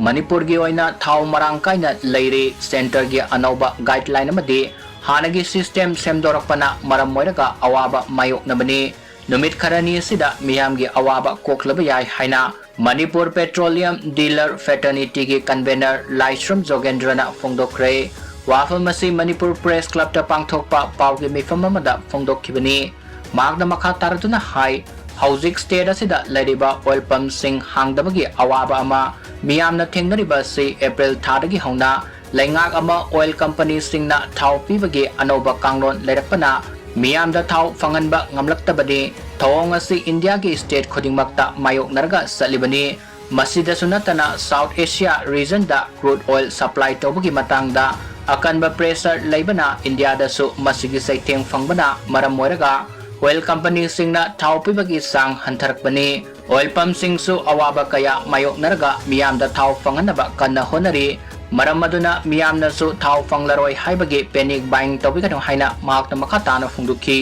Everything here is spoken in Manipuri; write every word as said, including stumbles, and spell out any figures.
ꯃꯅꯤꯄꯨꯔꯒꯤ ꯑꯣꯏꯅ ꯊꯥꯎ ꯃꯔꯥꯡ ꯀꯥꯏꯅ ꯂꯩꯔꯤ꯫ Centreꯒꯤ ꯑꯅꯧꯕ guideline ꯑꯃꯗꯤ ꯍꯥꯟꯅꯒꯤ system ꯁꯦꯝꯗꯣꯔꯛꯄꯅ ꯃꯔꯝ ꯑꯣꯏꯔꯒ ꯑꯋꯥꯕ ꯃꯥꯌꯣꯛꯅꯕꯅꯤ꯫ ꯅꯨꯃꯤꯠ ꯈꯔꯅꯤ ꯑꯁꯤꯗ ꯃꯤꯌꯥꯝꯒꯤ ꯑꯋꯥꯕ ꯀꯣꯛꯂꯕ ꯌꯥꯏ ꯍꯥꯏꯅ ꯃꯅꯤꯄꯨꯔ Petroleum Dealer Fraternityꯒꯤ convener ꯂꯥꯏꯁ꯭ꯔꯝ ꯖꯣꯒꯦꯟꯗ꯭ꯔꯅ ꯐꯣꯡꯗꯣꯛꯈ꯭ꯔꯦ꯫ ꯋꯥꯐꯝ ꯑꯁꯤ ꯃꯅꯤꯄꯨꯔ Press Clubꯇ ꯄꯥꯡꯊꯣꯛꯄ ꯄꯥꯎꯒꯤ ꯃꯤꯐꯝ ꯑꯃꯗ ꯐꯣꯡꯗꯣꯛꯈꯤꯕꯅꯤ꯫ ꯃꯍꯥꯛꯅ ꯃꯈꯥ ꯇꯥꯔꯗꯨꯅ ꯍꯥꯏ, ꯍꯧꯖꯤꯛ state ꯑꯁꯤꯗ ꯂꯩꯔꯤꯕ oil pumpꯁꯤꯡ ꯍꯥꯡꯗꯕꯒꯤ ꯑꯋꯥꯕ ꯑꯃ ꯃꯤꯌꯥꯝꯅ ꯊꯦꯡꯅꯔꯤꯕ ꯑꯁꯤ April ꯊꯥꯗꯒꯤ ꯍꯧꯅ ꯂꯩꯉꯥꯛ ꯑꯃ oil companyꯁꯤꯡꯅ ꯊꯥꯎ ꯄꯤꯕꯒꯤ ꯑꯅꯧꯕ ꯀꯥꯡꯂꯣꯟ ꯂꯩꯔꯛꯄꯅ ꯃꯤꯌꯥꯝꯗ ꯊꯥꯎ ꯐꯪꯍꯟꯕ ꯉꯝꯂꯛꯇꯕꯅꯤ꯫ ꯊꯧꯑꯣꯡ ꯑꯁꯤ ꯏꯟꯗꯤꯌꯥꯒꯤ state ꯈꯨꯗꯤꯡꯃꯛꯇ ꯃꯥꯌꯣꯛꯅꯔꯒ ꯆꯠꯂꯤꯕꯅꯤ꯫ ꯃꯁꯤꯗꯁꯨ ꯅꯠꯇꯅ South Asia regionꯗ crude oil supply ꯇꯧꯕꯒꯤ ꯃꯇꯥꯡꯗ ꯑꯀꯟꯕ pressure ꯂꯩꯕꯅ ꯏꯟꯗꯤꯌꯥꯗꯁꯨ ꯃꯁꯤꯒꯤ ꯆꯩꯊꯦꯡ ꯐꯪꯕꯅ ꯃꯔꯝ ꯑꯣꯏꯔꯒ oil companyꯁꯤꯡꯅ ꯊꯥꯎ ꯄꯤꯕꯒꯤ ꯆꯥꯡ ꯍꯟꯊꯔꯛꯄꯅꯤ꯫ Oil pumpꯁꯤꯡꯁꯨ ꯑꯋꯥꯕ ꯀꯌꯥ ꯃꯥꯌꯣꯛꯅꯔꯒ ꯃꯤꯌꯥꯝꯗ ꯊꯥꯎ ꯐꯪꯍꯟꯅꯕ ꯀꯟꯅ ꯍꯣꯠꯅꯔꯤ꯫ ꯃꯔꯝ ꯑꯗꯨꯅ ꯃꯤꯌꯥꯝꯅꯁꯨ ꯊꯥꯎ ꯐꯪꯂꯔꯣꯏ ꯍꯥꯏꯕꯒꯤ panic buying ꯇꯧꯕꯤꯒꯅꯨ ꯍꯥꯏꯅ ꯃꯍꯥꯛꯅ ꯃꯈꯥ ꯇꯥꯅ ꯐꯣꯡꯗꯣꯛꯈꯤ꯫